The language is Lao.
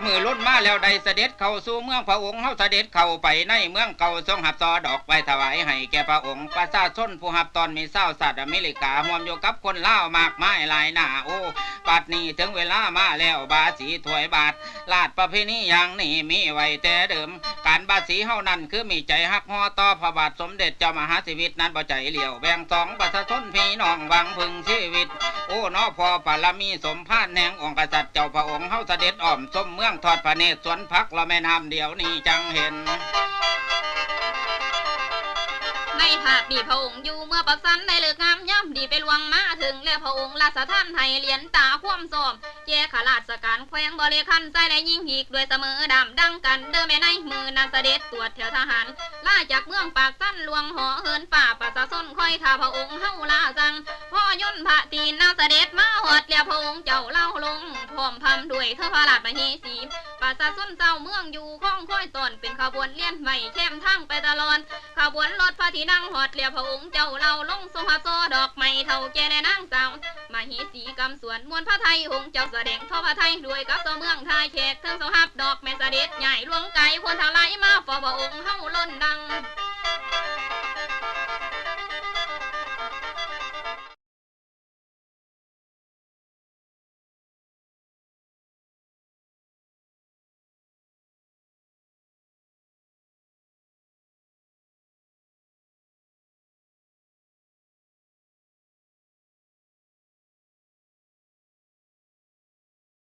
ມື້ລຸນມາແລ້ວໄດ້ສະເດັດເຂົ້າສູ່ເມືອງ ພະອົງເຮົາສະເດັດເຂົ້າໄປໃນເມືອງເກົ່າ ຊົງຮັບຊໍດອກໄປຖວາຍໃຫ້ແກ່ພະອົງ ປະຊາຊົນຜູ້ຮັບຕ້ອນມີຊາວຊາດອາເມລິກາ ຮ່ວມຢູ່ກັບຄົນລາວມາກມາຍຫຼາຍໜ້າ. ໂອ້ ບັດນີ້ເຖິງເວລາມາແລ້ວ ບາສີຖ້ວຍບາດ ລາດປະເພນີຢ່າງນີ້ມີໄວ້ແຕ່ເດີມ ການບາສີເຮົານັ້ນຄືມີໃຈຮັກຮໍຕໍ່ພະບາດສົມເດັດເຈົ້າມະຫາຊີວິດນັ້ນບໍ່ໃຈຫຼຽວແບ່ງສອງ ປະຊາຊົນພີ່ນ້ອງຫວັງເພິ່ງຊີວິດ. ໂອ້ ເນາະ ພໍບາລະມີສົມພານແຫ່ງອົງກະສັດເຈົ້າ ພະອົງເຮົາສະເດັດອ້ອມຊົມເມືອງ ທອດພະເນດສວນຜັກລະແມ່ນ້ຳ ດຽວນີ້ຈັ່ງເຫັນ. ໃນພາບນີ້ພະອົງຢູ່ເມືອງປາກຊັນ ໄດ້ເລີກງາມຍາມດີໄປລ່ວງມາເຖິງ ແລະ ພະອົງລາຊະທານໃຫ້ຫຼຽນຕາຄວາມຊອມ ແກ່ຂ້າລາຊະການແຂວງບໍລິຄັນ ຊາຍ ແລະ ຍິງ ອີກດ້ວຍສະເໝີດຳດັ່ງກັນເດີແມ່ໃນ. ມື້ນັ້ນສະເດັດຕວດແຖວທະຫານ ລາຈາກເມືອງປາກຊັນ ຫຼວງຫໍເຮືອນຟ້າ ປະຊາຊົນຄອຍຖ້າພະອົງເຮົາລາສັ່ງ ພໍຍົນພະຕີນນາງສະເດັດມາຮອດແລ້ວ ພະອົງເຈົ້າລາວລົງ ພ້ອມພຳດ້ວຍເທີພະລາດມະເຫສີ ປະຊາຊົນຊາວເມືອງຢູ່ຄອງຄອຍຕ້ອນ ເປັນຂະບວນລຽນໄວ້ແຄມທາງໄປຕະຫຼອດ. ຂະບວນລົດພະທີ່ນັ່ງຮອດແລ້ວ ພະອົງເຈົ້າລາວລົງ ຊົງຮັບຊໍດອກໄມ້ເຖົ້າແກ່ແລະນາງສາວ ມະເຫສີກຳສວນ ມ່ວນພະໄທ ອົງເຈົ້າສະແດງທໍພະໄທ ດ້ວຍກັບຊາວເມືອງທ່າແຂກ ເທິງຊົງຮັບດອກໄມ້ສະເດັດ ຍ້າຍຫຼວງກາຍ ຄົນທັງຫຼາຍມາເຝົ້າພະອົງເຮົາລົ້ນດັງ.